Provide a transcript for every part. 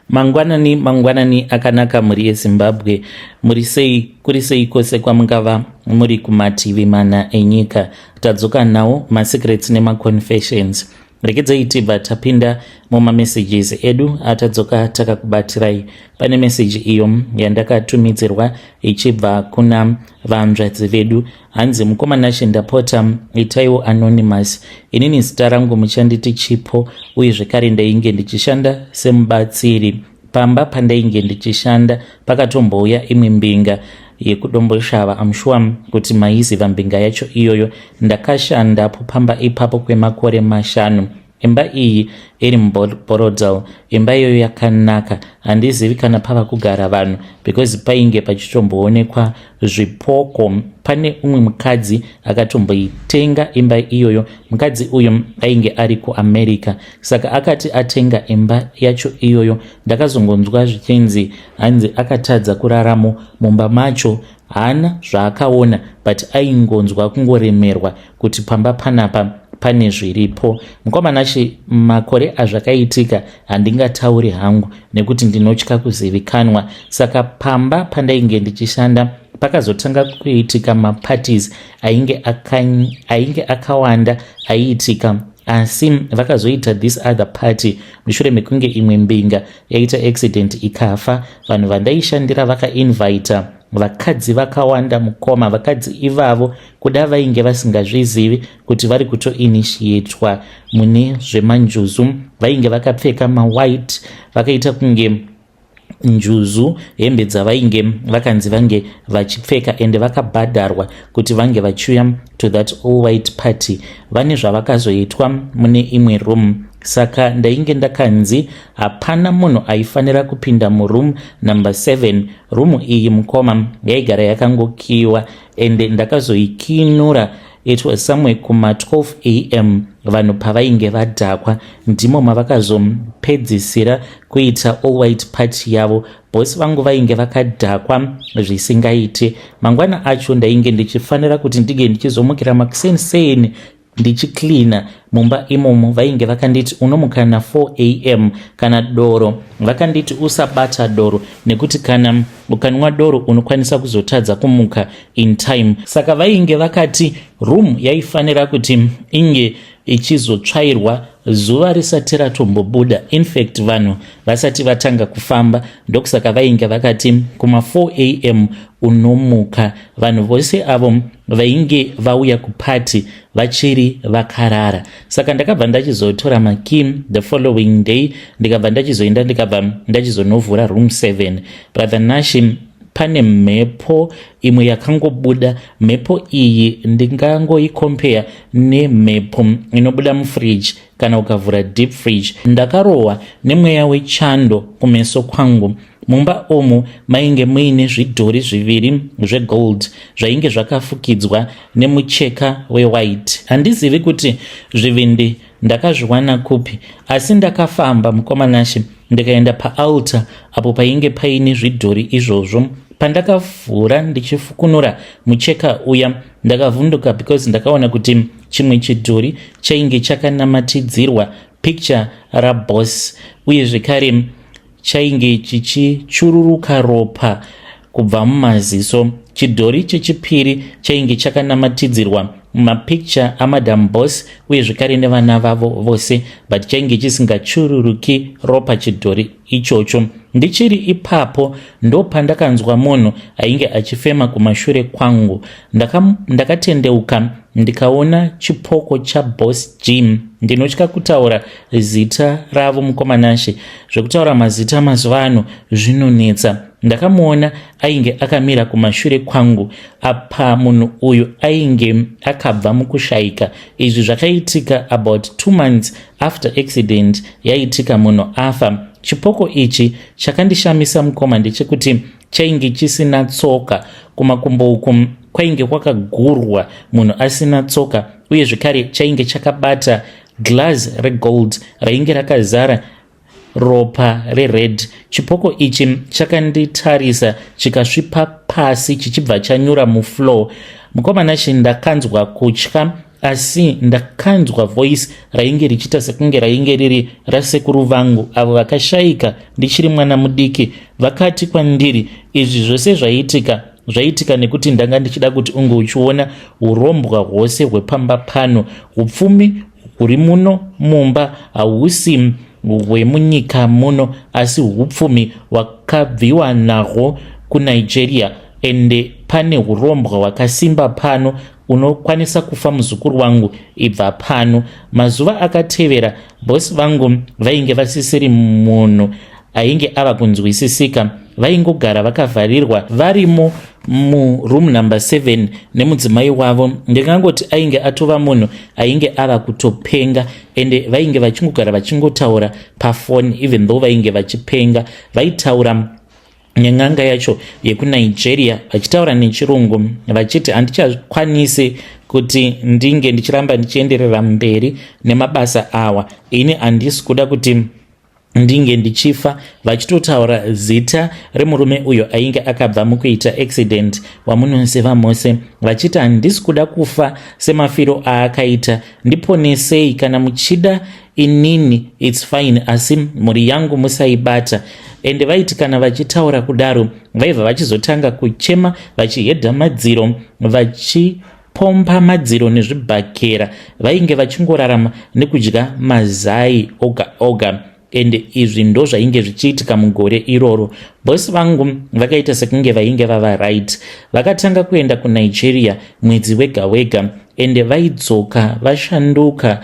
Mangwanani mangwanani akanaka mhuri yeZimbabwe, muri sei, kuri sei kwose kwamungava muri kumativi mana enyika. Tadzoka nawo masecrets nemaconfessions. Regedzai tibva tapinda mumamessages edu atadzoka takakubatirai. Pane meseji iyo yandakatumidzirwa ichibva kuna vanzvadzi vedu. Hanzi mukoma Nashe, ndapota itaiwo anonymous. Inini zita rangu muchanditi Chipo, uye zvekare ndainge ndichishanda semubatsiri pamba pandainge ndichishanda. Pakatombouya imwe mbinga yekuDomboshava. I'm sure kuti maiziva mbinga yacho iyoyo. Ndakashandapo pamba ipapo kwemakore 5. Imba iyi iri muBorrowdale. Imba iyoyo yakanaka. Handizivi kana pava kugara vanhu because painge pachitomboonekwa zvipoko. Pane umwe mukadzi akatomboitenga imba iyoyo. Mukadzi uyu ainge ari kuAmerica, saka akati atenga imba yacho iyoyo, ndakazongonzwa zvichinzi hanzi akatadza kuraramo mumba macho. Haana zvaakaona, but aingonzwa kungoremerwa kuti pamba panapa pane zviripo. Mukoma Nashe, makore azvakaitika handingatauri hangu nekuti ndinotya kuzivikanwa. Saka pamba pandainge ndichishanda pakazotanga kuitika maparties ainge akawanda aiitika, asi vakazoita this other party mushure mekunge imwe mbinga yaita accident ikafa. Vanhu vandaishandira vakainvita vakadzi vakawanda, mukoma. Vakadzi ivavo kuda vainge vasingazvizivi kuti vari kutoinitiatwa mune zvemanjuzu. Vainge vakapfeka mawhite, vakaita kunge njuzu, hembe dzavainge vakanzi vange vachipfeka, ende vakabhadharwa kuti vange vachiuya to that all white party. Vane zvavakazoitwa mune imwe room, saka ndainge ndakanzi hapana munhu aifanira kupinda muroom number 7. Rumu iyi, mukoma, yaigara yakangokiwa, ende ndakazoikinura it was somewhere kuma12 am, vanhu pavainge vadhakwa. Ndimo mavakazopedzisira kuita all white party yavo. Bosi vangu vainge vakadhakwa zvisingaiti. Mangwana acho ndainge ndichifanira kuti ndinge ndichizomukira makuseni ndichiklina mumba imomo. Vainge vakanditi unomuka na4 am. Kana doro vakanditi usabata doro, nekuti kana ukanwa doro unokwanisa kuzotadza kumuka in time. Saka vainge vakati room yaifanira kuti inge ichizotsvairwa zuva risati ratombobuda, infact vanhu vasati vatanga kufamba. Ndokusaka vainge vakati kuma4 am unomuka, vanhu vose avo vainge vauya kupati vachiri vakarara. Saka ndakabva ndachizotora makey the following day, ndikabva ndachizoenda, ndikabva ndachizonovhura room 7. Brother Nashi, pane mhepo imwe yakangobuda. Mhepo iyi ndingangoicompare nemhepo inobuda mufridge kana ukavhura deep fridge. Ndakarohwa nemweya wechando kumeso kwangu. Mumba umu mainge muine zvidhori zviviri zvegold zvainge zvakafukidzwa nemucheka wewhite. Handizivi kuti zvivindi ndakazviwana kupi, asi ndakafamba, mukoma Nashe, ndikaenda paaltar apo painge paine zvidhori izvozvo. Pandakavhura ndichifukunura mucheka uya, ndakavhunduka because ndakaona kuti chimwe chidhori chainge chakanamatidzirwa picture raboss, uye zvekare chainge chichichururuka ropa kubva mumaziso. Chidhori chechipiri chainge chakanamatidzirwa mapicture aMadam Boss uye zvekare nevana vavo vose, but chainge chisingachururuki ropa chidhori ichocho. Ndichiri ipapo ndopandakanzwa munhu ainge achifema kumashure kwangu. Ndakatendeuka ndikaona chipoko chaBoss Jim. Ndinotya kutaura zita ravo, mukoma Nashe. Zvekutaura mazita mazuva ano zvinonetsa. Ndakamuona ainge akamira kumashure kwangu. Apa munhu uyu ainge akabva mukushayika. Izvi zvakaitika about 2 months after accident yaitika munhu afa. Chipoko ichi chakandishamisa, mukoma, ndechekuti chainge chisina tsoka. Kumakumbo uku kwainge kwakagurwa, munhu asina tsoka, uye zvekare chainge chakabata glass regold rainge rakazara ropa rered. Chipoko ichi chakanditarisa, chikasvipa pasi, chichibva chanyura mufloor. Mukoma Nashe, ndakanzwa kutya. Asi ndakanzwa voice rainge richiita sekunge rainge riri rasekuru vangu avo vakashayika ndichiri mwana mudiki. Vakati kwandiri, izvi zvose zvaiitika zvaiitika nekuti ndanga ndichida kuti unge uchiona urombwa hwose hwepamba pano. Upfumi huri muno mumba hausi hwemunyika muno, asi upfumi hwakabviwa nahwo kuNigeria, ende pane urombwa hwakasimba pano. Unokwanisa kufa, muzukuru wangu, ibva pano. Mazuva akatevera, bosi vangu vainge vasisiri munhu ainge ava kunzwisisika. Vaingogara vakavharirwa varimo muroom number 7 nemudzimai wavo. Ndingangoti ainge atova munhu ainge ava kutopenga, ende vainge vachingogara vachingotaura pafoni. Even though vainge vachipenga, vaitaura nen'anga yacho yekuNigeria, vachitaura nechirungu, vachiti, "Handichakwanisi kuti ndinge ndichiramba ndichienderera mberi nemabasa awa. Ini handisi kuda kuti ndinge ndichifa," vachitotaura zita remurume uyo ainge akabva mukuita accident wamunoziva mose, vachiti, "Handisi kuda kufa semafiro aakaita. Ndiponesei kana muchida. Inini it's fine, asi mhuri yangu musaibata." Ende vaiti kana vachitaura kudaro, vaibva vachizotanga kuchema, vachihedha madziro, vachipomba madziro nezvibhakera. Vainge vachingorarama nekudya mazai oga oga, ende izvi ndo zvainge zvichiitika mugore iroro. Bosi vangu vakaita sekunge vainge vava right. Vakatanga kuenda kuNigeria mwedzi wega wega, ende vaidzoka vashanduka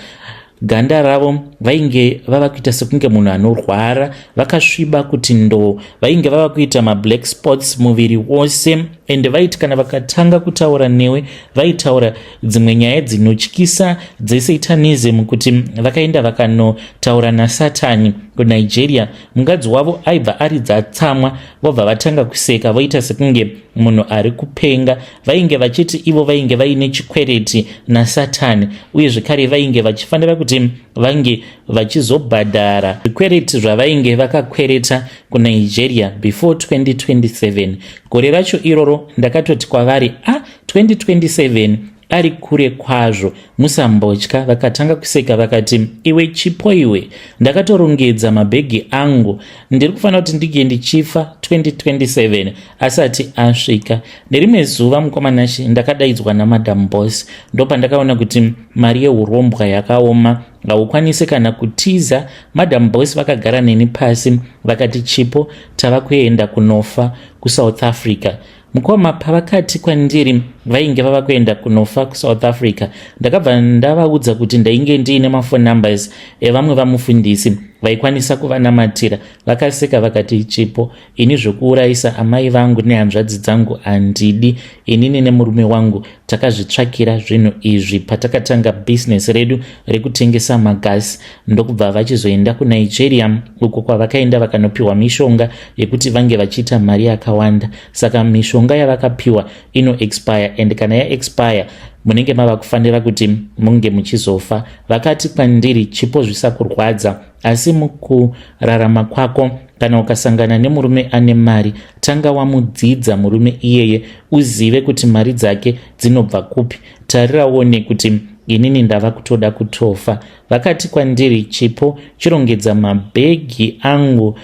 ganda ravo. Vainge vava kuita sekunge munhu anorwara, vakasviba kuti ndo. Vainge vava kuita mablack spots muviri wose, ende vaiti kana vakatanga kutaura newe, vaitaura dzimwe nyaya dzinotyisa dzesatanism, kuti vakaenda vakanotaura naSatani kuNigeria. Mukadzi wavo aibva aridza tsamwa, vobva vatanga kuseka, voita sekunge munhu ari kupenga. Vainge vachiti ivo vainge vaine chikwereti naSatani, uye zvekare vainge vachifanira kuti vange vachizobhadhara zvikwereti zvavainge vakakwereta kuNigeria before 2027. Gore racho iroro ndakatoti kwavari, "A, ah, 2027 ari kure kwazvo, musambotya." Vakatanga kuseka, vakati, "Iwe Chipo iwe, ndakatorongedza mabhegi angu. Ndiri kufanira kuti ndinge ndichifa 2027 asati asvika." Nerimwe zuva, mukomanashi, ndakadaidzwa naMadam Boss. Ndopandakaona kuti mari yeurombwa yakaoma, haukwanisi kana kutiza. Madam Boss vakagara neni pasi, vakati, "Chipo, tava kuenda kunofa kuSouth Africa." Mukoma, pavakati kwandiri vainge vava kuenda kunofa kuSouth Africa, ndakabva ndavaudza kuti ndainge ndiine maphone numbers evamwe vamufundisi vaikwanisa kuvanamatira. Vakaseka, vakati, "Chipo, ini zvokuurayisa amai vangu nehanzvadzi dzangu handidi. Inini nemurume wangu takazvitsvakira zvinhu izvi patakatanga bhizinesi redu rekutengesa magasi." Ndokubva vachizoenda kuNigeria, uko kwavakaenda vakanopiwa mishonga yekuti vange vachiita mari yakawanda. Saka mishonga yavakapiwa inoexpire, and kana yaexpire, munenge mava kufanira kuti munge muchizofa. Vakati kwandiri, "Chipo, zvisakurwadza, asi mukurarama kwako, kana ukasangana nemurume ane mari, tanga wamudzidza murume iyeye, uzive kuti mari dzake dzinobva kupi. Tariraone kuti inini ndava kutoda kutofa." Vakati kwandiri, "Chipo, chirongedza mabhegi angu,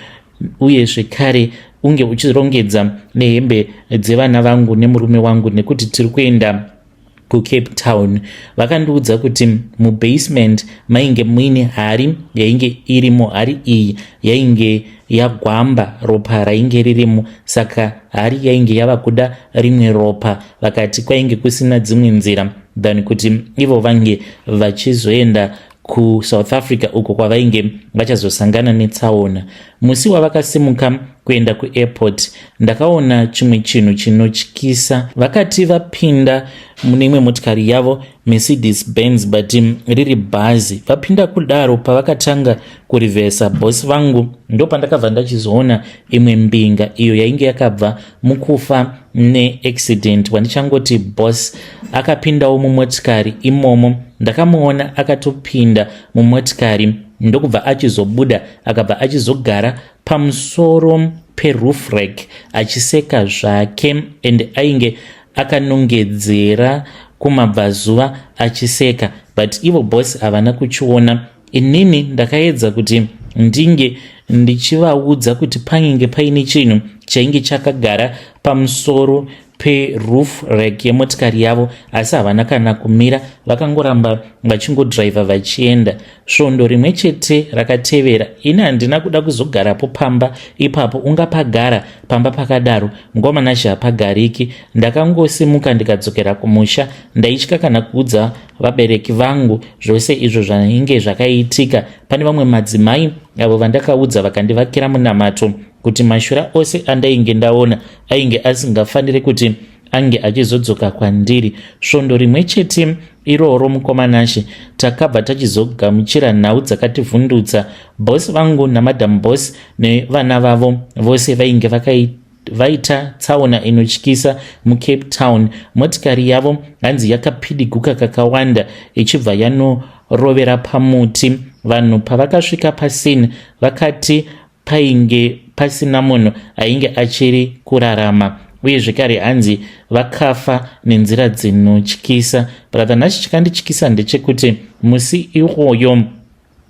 uye zvekare unge uchirongedza nehembe dzevana vangu nemurume wangu, nekuti tiri kuenda kuCape Town." Vakandiudza kuti mubasement mainge muine hari yainge irimo. Hari iyi yainge yagwamba ropa rainge ririmo, saka hari yainge yava kuda rimwe ropa. Vakati kwainge kusina dzimwe nzira than kuti ivo vange vachizoenda kuSouth Africa, uko kwavainge vachazosangana netsaona. Musi wavakasimuka kuenda kuairport, ndakaona chimwe chinhu chinotyisa. Vakati vapinda mune imwe motikari yavo, Mercedes Benz, but riri bhazi. Vapinda kudaro, pavakatanga kurivhesa, bosi vangu, ndopandakabva ndachizoona imwe mbinga iyo yainge yakabva mukufa neaccident, wandichangoti boss, akapindawo mumotikari imomo. Ndakamuona akatopinda mumotikari, ndokubva achizobuda, akabva achizogara pamusoro peroof rack achiseka zvake, and ainge akanongedzera kumabvazuva achiseka but ivo boss havana kuchiona. Inini ndakaedza kuti ndinge ndichivaudza kuti painge paine chinhu chainge chakagara pamusoro peroof rack yemotikari yavo asi havana kana kumira, vakangoramba vachingodhiraivha vachienda. Svondo rimwe chete rakatevera, ini handina kuda kuzogarapo pamba ipapo. Ungapagara pamba pakadaro, mukomana? Hapagariki. Ndakangosimuka ndikadzokera kumusha. Ndaitya kana kuudza vabereki vangu zvose izvo zvainge zvakaitika. Pane vamwe madzimai avo vandakaudza, vakandivakira munamato kuti mashura ose andainge ndaona ainge asingafaniri kuti ange achizodzoka kwandiri. Svondo rimwe chete iroro, mukomanashe, takabva tachizogamuchira nhau dzakativhundutsa. Boss vangu namadam boss nevana vavo vose vainge vaita tsaona inotyisa muCape Town. Motikari yavo hanzi yakapidiguka kakawanda ichibva yanorovera pamuti. Vanhu pavakasvika pascene, vakati painge pasina munhu ainge achiri kurarama, uye zvekare hanzi vakafa nenzira dzinotyisa. Brother Nash, chikandityisa ndechekuti musi iwoyo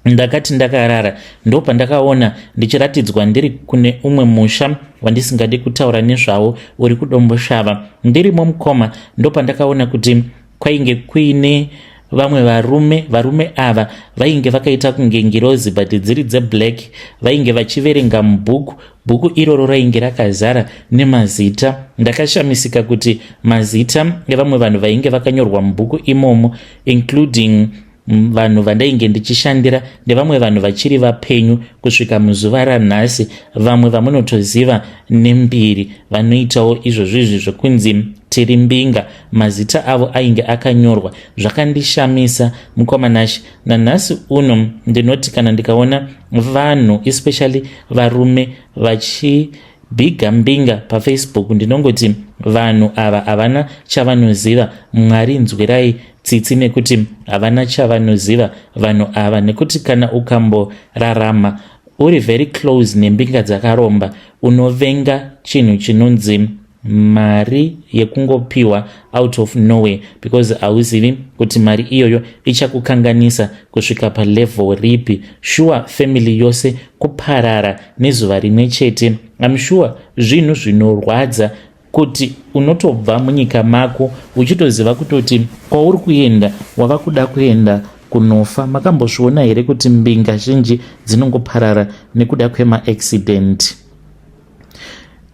ndakati ndakarara, ndopandakaona ndichiratidzwa ndiri kune umwe musha wandisingadi kutaura nezvawo, uri kuDomboshava. Ndirimo, mukoma, ndopandakaona kuti kwainge kuine vamwe varume. Varume ava vainge vakaita kunge ngirozi but dziri dzeblack. Vainge vachiverenga mubhuku. Bhuku iroro rainge rakazara nemazita. Ndakashamisika kuti mazita evamwe vanhu vainge vakanyorwa mubhuku imomo, including vanhu vandainge ndichishandira nevamwe vanhu vachiri vapenyu kusvika muzuva ranhasi, vamwe vamunotoziva nembiri, vanoitawo izvozvizvi zvekunzi tiri mbinga. Mazita avo ainge akanyorwa. Zvakandishamisa, mukomanashi. Nanhasi uno ndinoti kana ndikaona vanhu, especially varume, vachibhiga mbinga paFacebook, ndinongoti vanhu ava havana chavanoziva. Mwari nzwirai tsitsi, nekuti havana chavanoziva vanhu ava, nekuti kana ukamborarama uri very close nembinga dzakaromba, unovenga chinhu chinonzi mari yekungopiwa out of nowhere, because hauzivi kuti mari iyoyo ichakukanganisa kusvika palevel ripi. Sure, family yose kuparara nezuva rimwe chete. Am sure zvinhu zvinorwadza kuti unotobva munyika mako uchitoziva kutoti kwauri kuenda wava kuda kuenda kunofa. Makambozviona here kuti mbinga zhinji dzinongoparara nekuda kwemaaccident?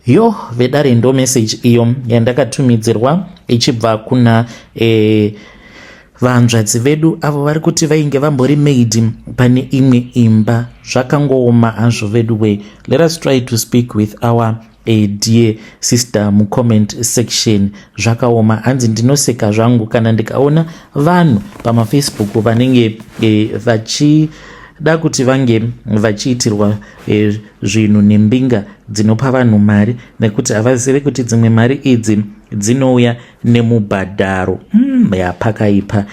Yo, vedare, ndo message iyo yandakatumidzirwa ichibva kuna vanzvadzi vedu avo vari kuti vainge vambori maid pane imwe imba. Zvakangooma hazvo vedu we. Let us try to speak with our a dear sister mucomment section. Zvakaoma. Hanzi ndinoseka zvangu kana ndikaona vanhu pamaFacebook vanenge vachida kuti vange vachiitirwa zvinhu nembinga dzinopa vanhu mari, nekuti havazivi kuti dzimwe mari idzi dzinouya nemubhadharo. Yapakaipa.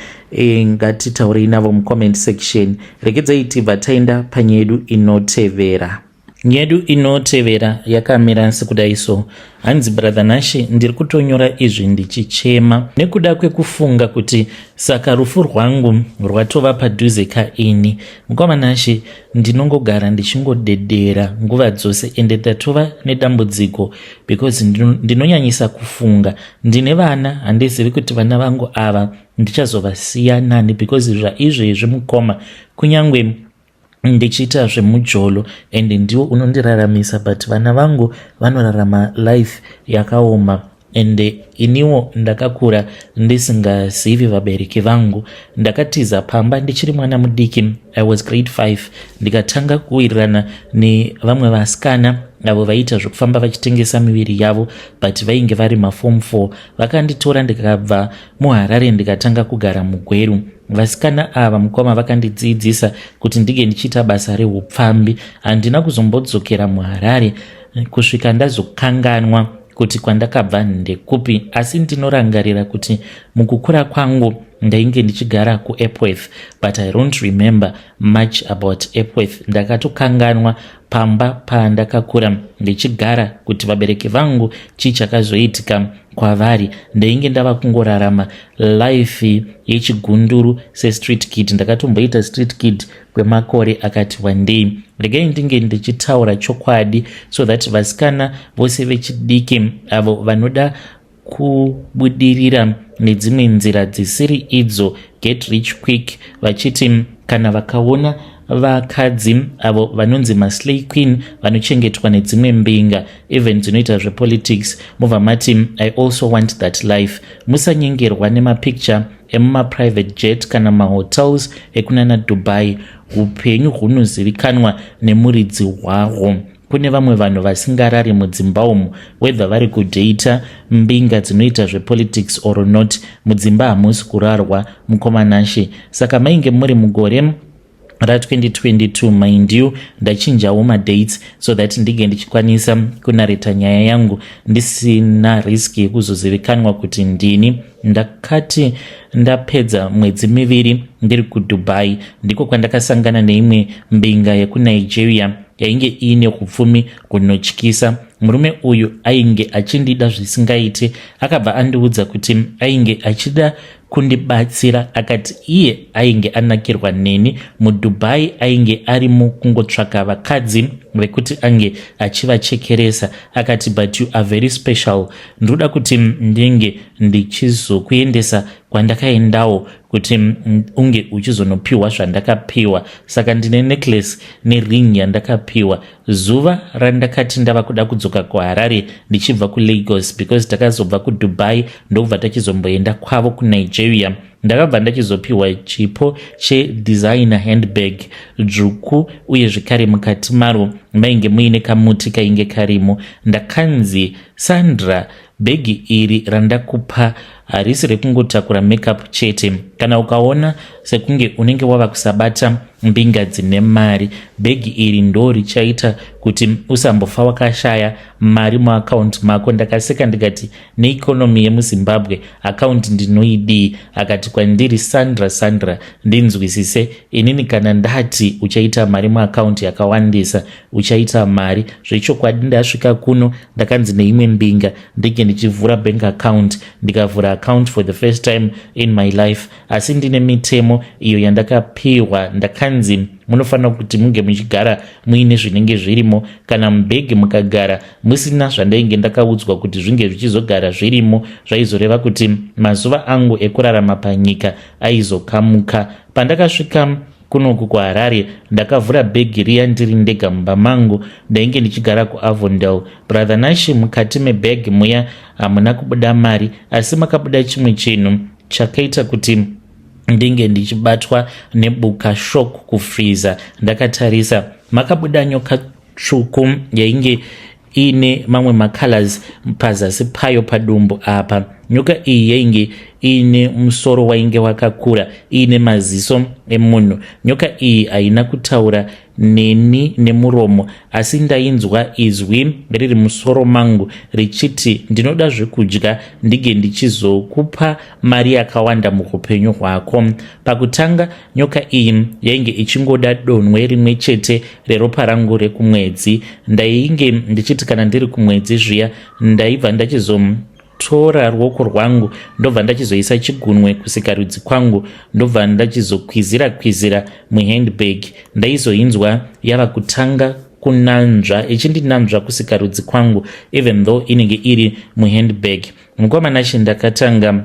Ngatitaurei navo mucomment section. Regedzai tibva taenda panyedu inotevera. Nyedu inotevera yakamira sekudai so. Hanzi, "Brother Nashi, ndiri kutonyora izvi ndichichema nekuda kwekufunga kuti saka rufu rwangu rwatova padhuze kaini. Mukoma Nashi, ndinongogara ndichingodedera nguva dzose, ende ndatova nedambudziko because ndinonyanyisa kufunga. Ndine vana, handizivi kuti vana vangu ava ndichazovasiya nani, because zvaizvezvi, mukoma, kunyange ndichiita zvemujolo and ndiwo unondiraramisa, but vana vangu vanorarama life yakaoma. Ende iniwo ndakakura ndisingazivi vabereki vangu. Ndakatiza pamba ndichiri mwana mudiki, I was grade 5, ndikatanga kuwirirana nevamwe vasikana avo vaiita zvekufamba vachitengesa miviri yavo, but vainge vari maform 4. Vakanditora, ndikabva muHarare, ndikatanga kugara muGweru. Vasikana ava, mukoma, vakandidzidzisa kuti ndinge ndichiita basa reupfambi. Handina kuzombodzokera muHarare kusvika ndazokanganwa kuti kwandakabva ndekupi, asi ndinorangarira kuti mukukura kwangu Ndainge ndichigara kuEpworth, but I don't remember much about Epworth. Ndakatokanganwa pamba pandakakura ndichigara, kuti vabereki vangu chii chakazoitika kwavari. Ndainge ndava kungorarama life yechigunduru sestreet kid. Ndakatomboita street kid kwemakore akati wandei. Regai ndinge ndichitaura chokwadi so that vasikana vose vechidiki avo vanoda kubudirira nedzimwe nzira dzisiri idzo get rich quick, vachiti kana vakaona vakadzi avo vanonzi maslay queen vanochengetwa nedzimwe mbinga, even dzinoita zvepolitics, mobva mati, "I also want that life." Musanyengerwa nemapicture emumaprivate jet kana mahotels ekunana Dubai. Upenyu hunozivikanwa nemuridzi hwahwo. Kune vamwe vanhu vasingarari mudzimba umu, whether vari kudheita mbinga dzinoita zvepolitics or not. Mudzimba hamusi kurarwa, mukomanashe. Saka mainge muri mugore ra2022. Mind you, ndachinjawo madates so that ndinge ndichikwanisa kunareta nyaya yangu ndisina risk yekuzozivikanwa kuti ndini. Ndakati ndapedza mwedzi 2 ndiri kuDubai, ndiko kwandakasangana neimwe mbinga yekuNigeria yainge iine upfumi hunotyisa. Murume uyu ainge achindida zvisingaiti. Akabva andiudza kuti ainge achida kundibatsira. Akati iye ainge anakirwa neni. MuDubai ainge arimo kungotsvaka vakadzi vekuti ange achivachekeresa. Akati, "But you are very special. Ndoda kuti ndinge ndichizokuendesa kwandakaendawo kuti unge uchizonopiwa zvandakapiwa." Saka ndine necklace nering yandakapiwa zuva randakati ndava kuda kudzoka kuHarare ndichibva kuLagos, because takazobva kuDubai ndokubva tachizomboenda kwavo kuNigeria. Ndakabva ndachizopiwa chipo chedesigner handbag dzvuku, uye zvekare mukati maro mainge muine kamuti kainge karimo. Ndakanzi, "Sandra, bhegi iri randakupa harisi rekungotakura makeup chete. Kana ukaona sekunge unenge wava kusabata mbinga dzine mari, bhegi iri ndo richaita kuti usambofa wakashaya mari muakaunti mako." Ndakaseka ndikati, "Neeconomy yemuZimbabwe, akaunti ndinoidii?" Akati kwandiri, "Sandra, Sandra, ndinzwisise. Inini kana ndati uchaita mari muakaunti yakawandisa, uchaita mari zvechokwadi." Ndasvika kuno, ndakanzi neimwe mbinga ndinge ndichivhura bank account. Ndikavhura account for the first time in my life, asi ndine mitemo iyo yandakapiwa. Ndakanzi munofanira kuti munge muchigara muine zvinenge zvirimo. Kana mubhegi mukagara musina zvandainge ndakaudzwa kuti zvinge zvichizogara zvirimo, zvaizoreva kuti mazuva angu ekurarama panyika aizokamuka. Pandakasvika kunoku kuHarare, ndakavhura bhegi riya ndiri ndega mumba mangu. Ndainge ndichigara kuAvondale. Brother Nashi, mukati mebhegi muya hamuna kubuda mari, asi makabuda chimwe chinhu chakaita kuti ndinge ndichibatwa nebuka, shock, kufriza ndakatarisa. Makabuda nyoka tsvuku yainge iine mamwe macolors pazasi payo, padumbu apa. Nyoka iyi yainge iine musoro wainge wakakura, iine maziso emunhu. Nyoka iyi haina kutaura neni nemuromo, asi ndainzwa izwi riri musoro mangu richiti, "Ndinoda zvekudya ndige ndichizokupa mari yakawanda muupenyu hwako." Pakutanga nyoka iyi yainge ichingoda donhwe rimwe chete reropa rangu rekumwedzi. Ndainge ndichiti kana ndiri kumwedzi zviya, ndaibva ndachizotora ruoko rwangu, ndobva ndachizoisa chigunwe kusikarudzi kwangu, ndobva ndachizokwizira kwizira muhandbag. Ndaizoinzwa yava kutanga kunanzva, ichindinanzva kusikarudzi kwangu, even though inenge iri muhandbag. Mukwamanashi, ndakatanga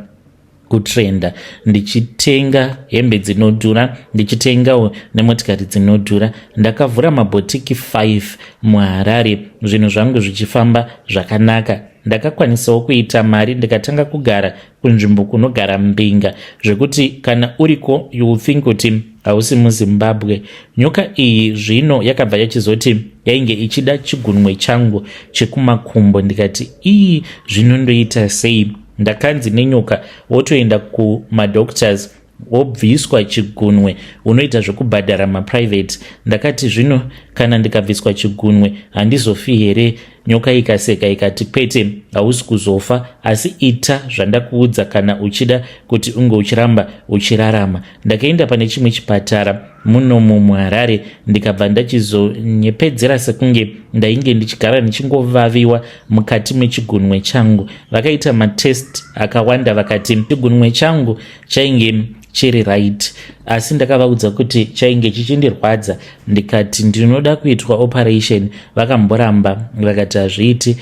kutrenda ndichitenga hembe dzinodhura, ndichitengawo nemotikari dzinodhura. Ndakavhura mabhotiki 5 muHarare, zvinhu zvangu zvichifamba zvakanaka. Ndakakwanisawo kuita mari, ndikatanga kugara kunzvimbo kunogara mbinga zvekuti kana uriko you will think kuti hausi muZimbabwe. Nyoka iyi zvino yakabva yachizoti yainge ichida chigunwe changu chekumakumbo. Ndikati, "Ii, zvinondoita sei?" Ndakanzi nenyoka, "Wotoenda kumadoctors, wobviswa chigunwe. Unoita zvekubhadhara maprivate." Ndakati, "Zvino kana ndikabviswa chigunwe, handizofi here?" Nyoka ikaseka ikati, "Kwete, hausi kuzofa, asi ita zvandakuudza kana uchida kuti unge uchiramba uchirarama." Ndakaenda pane chimwe chipatara munomu muHarare, ndikabva ndachizonyepedzera sekunge ndainge ndichigara ndichingovaviwa mukati mechigunwe changu. Vakaita matest akawanda, vakati chigunwe changu chainge chiri right, asi ndakavaudza kuti chainge chichindirwadza. Ndikati ndinoda kuitwa operation. Vakamboramba, vakati hazviiti.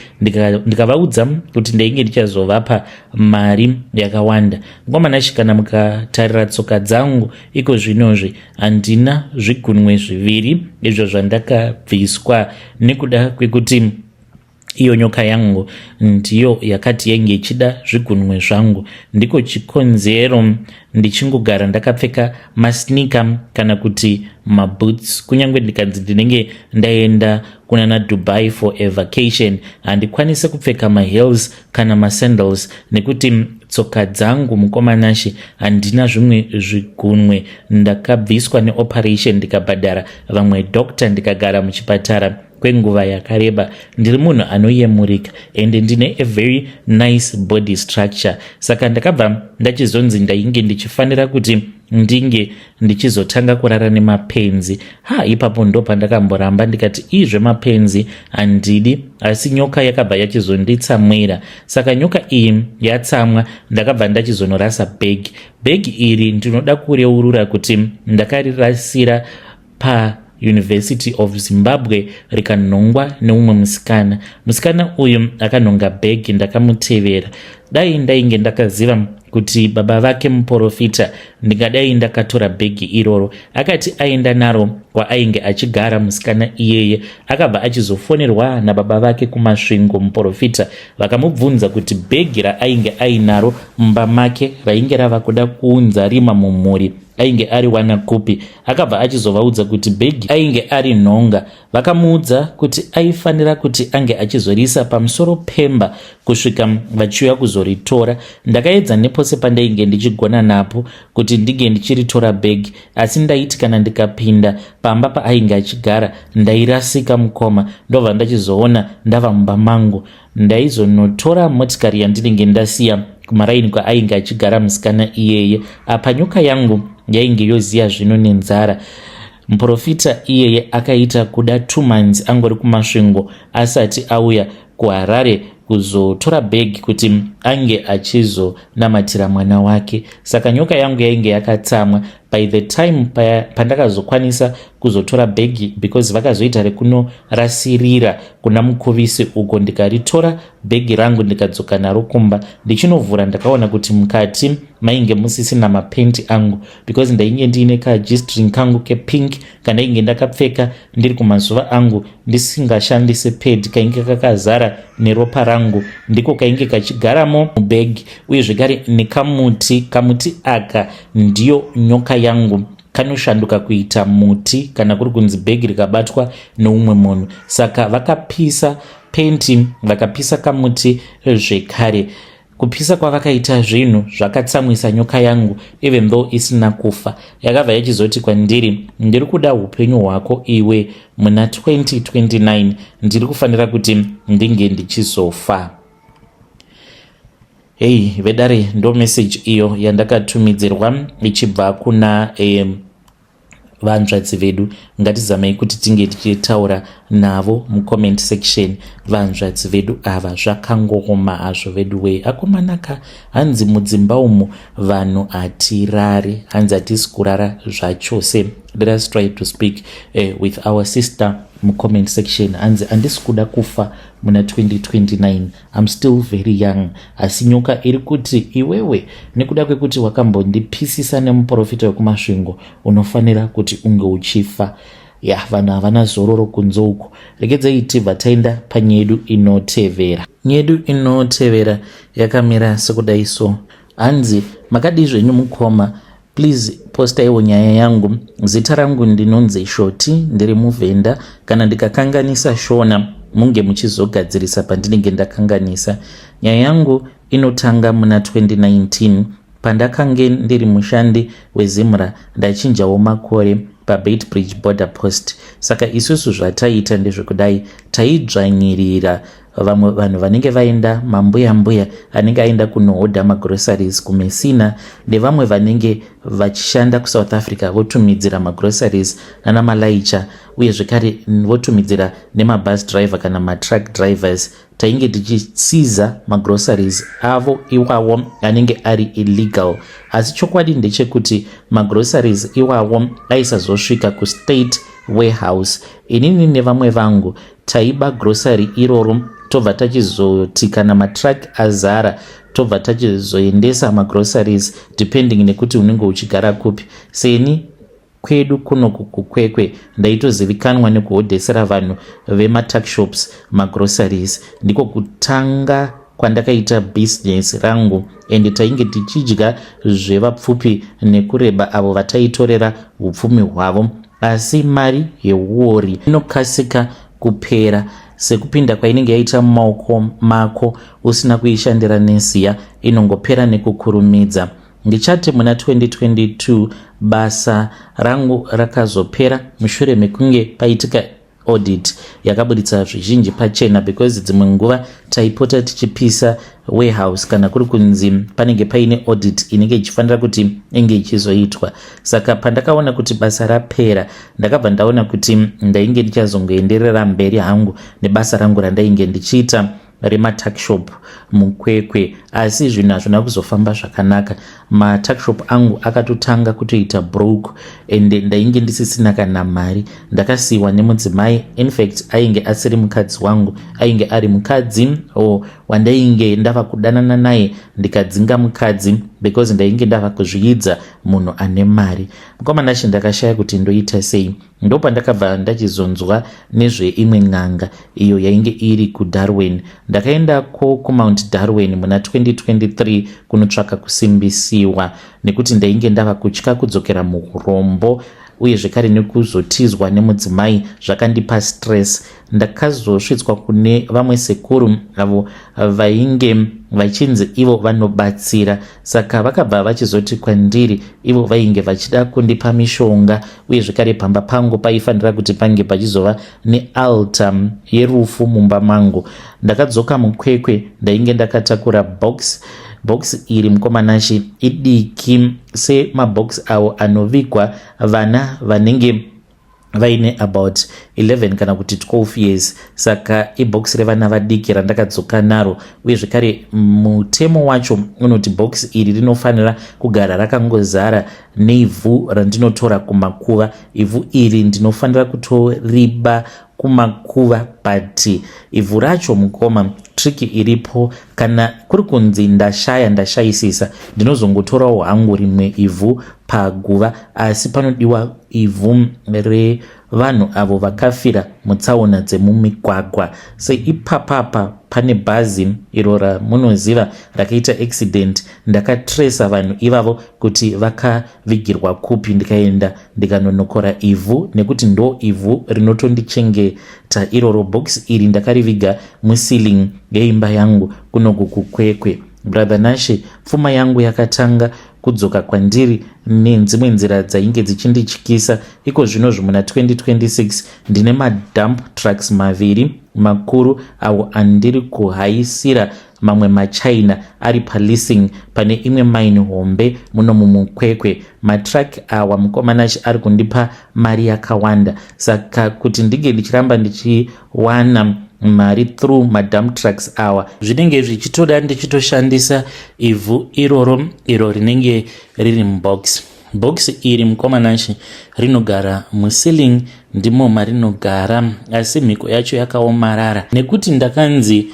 Ndikavaudza kuti ndainge ndichazovapa mari yakawanda. Ngomanashe, kana mukatarira tsoka dzangu iko zvinozvi, handina zvigunwe zviviri izvo zvandakabviswa nekuda kwekuti iyo nyoka yangu ndiyo yakati yainge ichida zvigunwe zvangu. Ndiko chikonzero ndichingogara ndakapfeka masneaker kana kuti maboots. Kunyange ndikanzi ndinenge ndaenda kunana Dubai for a vacation, handikwanisi kupfeka maheels kana masandals nekuti tsoka dzangu, mukomanashe, handina zvimwe zvigunwe. Ndakabviswa neoperation, ndikabhadhara vamwe doctor, ndikagara muchipatara kwenguva yakareba. Ndiri munhu anoyemurika and ndine a very nice body structure, saka ndakabva ndachizonzi ndainge ndichifanira kuti ndinge ndichizotanga kurara nemapenzi. Ha, ipapo ndo pandakamboramba, ndikati izvemapenzi handidi, asi nyoka yakabva yachizonditsamwira. Saka nyoka iyi yatsamwa, ndakabva ndachizonorasa bhegi. Bhegi iri ndinoda kureurura kuti ndakarirasira pa University of Zimbabwe, rikanhongwa neumwe musikana. Musikana uyu akanhonga bhegi, ndakamutevera. Dai ndainge ndakaziva kuti baba vake muprofita, ndingadai ndakatora bhegi iroro. Akati aenda naro kwaainge achigara musikana iyeye, akabva achizofonerwa nababa vake kuMasvingo, muprofita. Vakamubvunza kuti bhegi raainge ainaro mumba make rainge rava kuda kuunza rima mumhuri ainge ariwana kupi. Akabva achizovaudza kuti bhegi ainge ari nhonga. Vakamuudza kuti aifanira kuti ange achizorisa pamusoro pemba kusvika vachiuya kuzoritora. Ndakaedza nepose pandainge ndichigona napo kuti ndinge ndichiritora bhegi, asi ndaiti kana ndikapinda pamba paainge achigara, ndairasika, mukoma. Ndobva ndachizoona ndava mumba mangu. Ndaizonotora motikari yandinenge ndasiya kumaraini kwaainge achigara musikana iyeye. Apa nyoka yangu yainge yoziya zvino nenzara. Muprofita iyeye akaita kuda 2 months angori kuMasvingo asati auya kuHarare kuzotora bhegi kuti ange achizonamatira mwana wake. Saka nyoka yangu yainge yakatsamwa. By the time pandakazokwanisa kuzotora bhegi, because vakazoita rekunorasirira kuna Mukuvisi uko, ndikaritora bhegi rangu, ndikadzoka naro kumba. Ndichinovhura, ndakaona kuti mukati mainge musisina mapenti angu, because ndainge ndiine kagstring kangu kepink kandainge ndakapfeka ndiri kumazuva angu ndisingashandisi pad. Kainge kakazara neropa rangu, ndiko kainge kachigaramo mubhegi, uye zvekare nekamuti. Kamuti aka ndiyo nyoka yangu, kanoshanduka kuita muti kana kuri kunzi bhegi rikabatwa neumwe munhu. Saka vakapisa penti, vakapisa kamuti zvekare. Kupisa kwavakaita zvinhu zvakatsamwisa nyoka yangu, even though isina kufa. Yakabva yachizoti kwandiri, "Ndiri kuda upenyu hwako iwe muna 2029, ndiri kufanira kuti ndinge ndichizofa." Hei vedare, ndo message iyo yandakatumidzirwa ichibva kuna vanzvadzi vedu. Ngatizamei kuti tinge tichitaura navo mucomment section, vanzvadzi vedu ava. Zvakangooma hazvo vedu wei. Akomanaka, hanzi mudzimba umu vanhu hatirari, hanzi hatisi kurara zvachose. Let us try to speak with our sister mucomment section. Hanzi, "Handisi kuda kufa muna 2029. I'm still very young, asi nyoka iri kuti iwewe, nekuda kwekuti wakambondipisisa nemuprofita wekuMasvingo, unofanira kuti unge uchifa." Ya, vanhu havana zororo kunze uko. Regedzai tibva taenda panyedu inotevera. Nyedu inotevera yakamira sekudai so. Hanzi, "Makadii zvenyu mukoma? Please postaiwo nyaya yangu. Zita rangu ndinonzi Shoti, ndiri Muvhenda. Kana ndikakanganisa Shona, munge muchizogadzirisa pandinenge ndakanganisa. Nyaya yangu inotanga muna 2019 pandakange ndiri mushandi weZimra. Ndachinjawo makore. paBeitbridge border post. Saka isusu zvataiita ndezvekudai, taidzvanyirira vamwe vanhu vanenge vaenda, mambuya mbuya anenge aenda kunohodha magroceries kuMessina, nevamwe vanenge vachishanda kuSouth Africa, votumidzira magroceries nana malaicha, uye zvekare votumidzira nemabus driver kana matruck drivers. Tainge tichisiza magroceries avo iwawo anenge ari illegal, asi chokwadi ndechekuti magroceries iwawo aisazosvika kustate warehouse. Inini nevamwe vangu taiba grocery iroro, tobva tachizoti kana matruck azara, tobva tachizoendesa magroceries, depending nekuti unenge uchigara kupi. Seni kwedu kunoku kuKwekwe ndaitozivikanwa nekuhodhesera vanhu vematuckshops magroceries. Ndiko kutanga kwandakaita bhizinesi rangu, ende tainge tichidya zvevapfupi nekureba avo vataitorera upfumi hwavo. Asi mari yeuori inokasika kupera sekupinda kwainenge yaita mumaoko mako usina kuishandira nesiya, inongopera nekukurumidza. Ndichati muna 2022 basa rangu rakazopera mushure mekunge paitika audit yakaburitsa zvizhinji pachena, because dzimwe nguva taipota tichipisa warehouse kana kuri kunzi panenge paine audit inenge ichifanira kuti inge ichizoitwa. Saka pandakaona kuti basa rapera, ndakabva ndaona kuti ndainge ndichazongoenderera mberi hangu nebasa rangu randainge ndichiita rematuckshop muKwekwe. Asi zvinhu hazvina kuzofamba zvakanaka. Matuckshop angu akatotanga kutoita broke, ende ndainge ndisisina kana mari. Ndakasiyiwa nemudzimai. Infact, ainge asiri mukadzi wangu, ainge ari mukadzi wandainge ndava kudanana naye. Ndikadzinga mukadzi because ndainge ndava kuzviidza munhu ane mari. Mukomanashi, ndakashaya kuti ndoita sei. Ndopandakabva ndachizonzwa nezveimwe n'anga iyo yainge iri kuDarwin. Ndakaendako kuMount Darwin muna 2023 kunotsvaka kusimbisiwa, nekuti ndainge ndava kutya kudzokera muurombo, uye zvekare nekuzotizwa nemudzimai zvakandipa stress. Ndakazosvitswa kune vamwe sekuru avo vainge vachinzi ivo vanobatsira. Saka vakabva vachizoti kwandiri ivo vainge vachida kundipa mishonga, uye zvekare pamba pangu paifanira kuti pange pachizova nealtar yerufu mumba mangu. Ndakadzoka muKwekwe, ndainge ndakatakura box. Box iri, mukomanashi, idiki semabox awo anovigwa vana vanenge vaine about 11 kana kuti 12 years. Saka ibox revana vadiki randakadzoka naro, uye zvekare mutemo wacho unoti box iri rinofanira kugara rakangozara neivhu randinotora kumakuva. Ivhu iri ndinofanira kutoriba kumakuva, but ivhu racho, mukoma, trick iripo, kana kuri kunzi ndashaya, ndashayisisa, ndinozongotorawo hangu rimwe ivhu paguva. Asi panodiwa ivhu revanhu avo vakafira mutsaona dzemumigwagwa. Seipapapa pane bhazi iro ramunoziva rakaita accident, ndakatresa vanhu ivavo kuti vakavigirwa kupi, ndikaenda ndikanonokora ivhu, nekuti ndo ivhu rinotondichengeta iroro. Box iri ndakariviga muceiling yeimba yangu kunoku kuKwekwe. Brother Nashe, pfuma yangu yakatanga kudzoka kwandiri nedzimwe nzira dzainge dzichindityisa. Iko zvinozvo muna 2026 ndine madump trucks maviri makuru awo andiri kuhaisira mamwe machina ari paleasing pane imwe mine hombe muno mumuKwekwe. Matruck awa, mukomanachi, ari kundipa mari yakawanda. Saka kuti ndinge ndichiramba ndichiwana mari through madump trucks awa, zvinenge zvichitoda ndichitoshandisa ivhu iroro iro rinenge riri mubox. Box iri, mukomanachi, rinogara muceiling, ndimo marinogara. Asi mhiko yacho yakaomarara, nekuti ndakanzi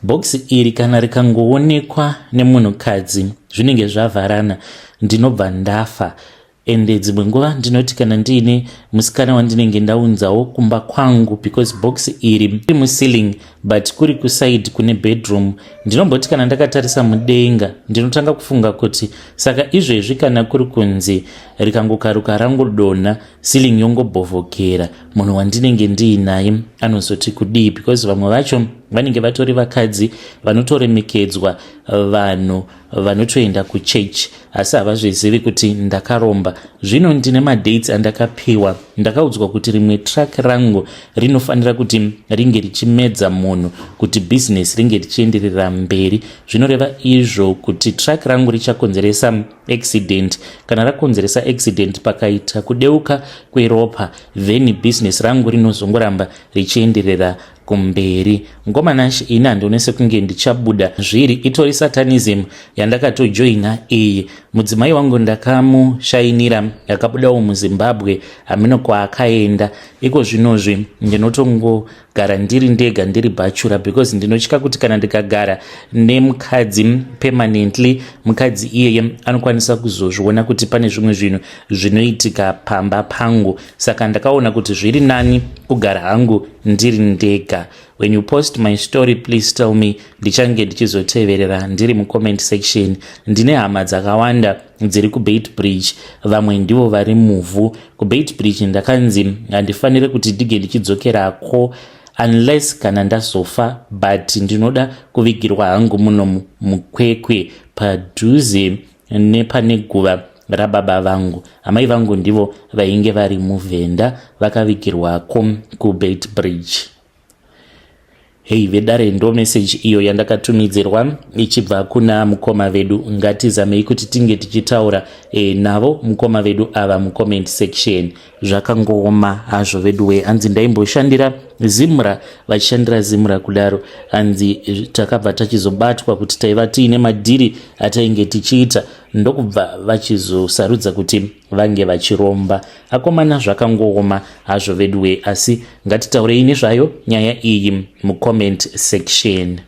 bhokisi iri kana rikangoonekwa nemunhukadzi, zvinenge zvavharana, ndinobva ndafa. Ende dzimwe nguva ndinoti kana ndiine musikana wandinenge ndaunzawo kumba kwangu, because box iri riri muceiling but kuri kuside kune bedroom, ndinomboti kana ndakatarisa mudenga, ndinotanga kufunga kuti saka izvezvi kana kuri kunzi rikangokaruka rangodonha, ceiling yongobhovhokera, munhu wandinenge ndiinaye anozoti kudii? Because vamwe vacho vanenge vatori vakadzi vanotoremekedzwa vanhu. Vanotoenda kuchechi asi havazvizivi kuti ndakaromba. Zvino ndine madates andakapiwa. Ndakaudzwa kuti rimwe truck rangu rinofanira kuti ringe richimedza munhu kuti bhizinesi ringe richienderera mberi. Zvinoreva izvo kuti truck rangu richakonzeresa accident. Kana rakonzeresa accident pakaita kudeuka kweropa, then bhizinesi rangu rinozongoramba richienderera kumberi. Ngomanashe, ini handione sekunge ndichabuda zviri. Itori satanism yandakatojoina iyi. Mudzimai wangu ndakamushainira, akabudawo muZimbabwe, hamino kwaakaenda. Iko zvinozvi ndinotongogara ndiri ndega, ndiri bachelor, because ndinotya kuti kana ndikagara nemukadzi permanently, mukadzi iyeye anokwanisa kuzozviona kuti pane zvimwe zvinhu zvinoitika pamba pangu. Saka ndakaona kuti zviri nani kugara hangu ndiri ndega. When you post my story, please tell me. Ndichange ndichizoteverera ndiri mucomment section. Ndine hama dzakawanda dziri kuBeitbridge, vamwe ndivo vari muvhu kuBeitbridge. Ndakanzi handifaniri kuti ndige ndichidzokerako unless kana ndazofa, but ndinoda kuvigirwa hangu muno muKwekwe, padhuze nepane guva rababa vangu. Amai vangu ndivo vainge vari muvhenda, vakavigirwako kuBeitbridge. Hei vedare, ndo meseji iyo yandakatumidzirwa ichibva kuna mukoma vedu. Ngatizamei kuti tinge tichitaura navo mukoma vedu ava mucomment section. Zvakangooma hazvo vedu we. Hanzi ndaimboshandira Zimra, vachishandira Zimra kudaro, hanzi takabva tachizobatwa kuti taiva tiine madhiri atainge tichiita, ndokubva vachizosarudza kuti vange vachiromba. Akomana, zvakangooma hazvo vedu we, asi ngatitaurei nezvayo nyaya iyi mucomment section.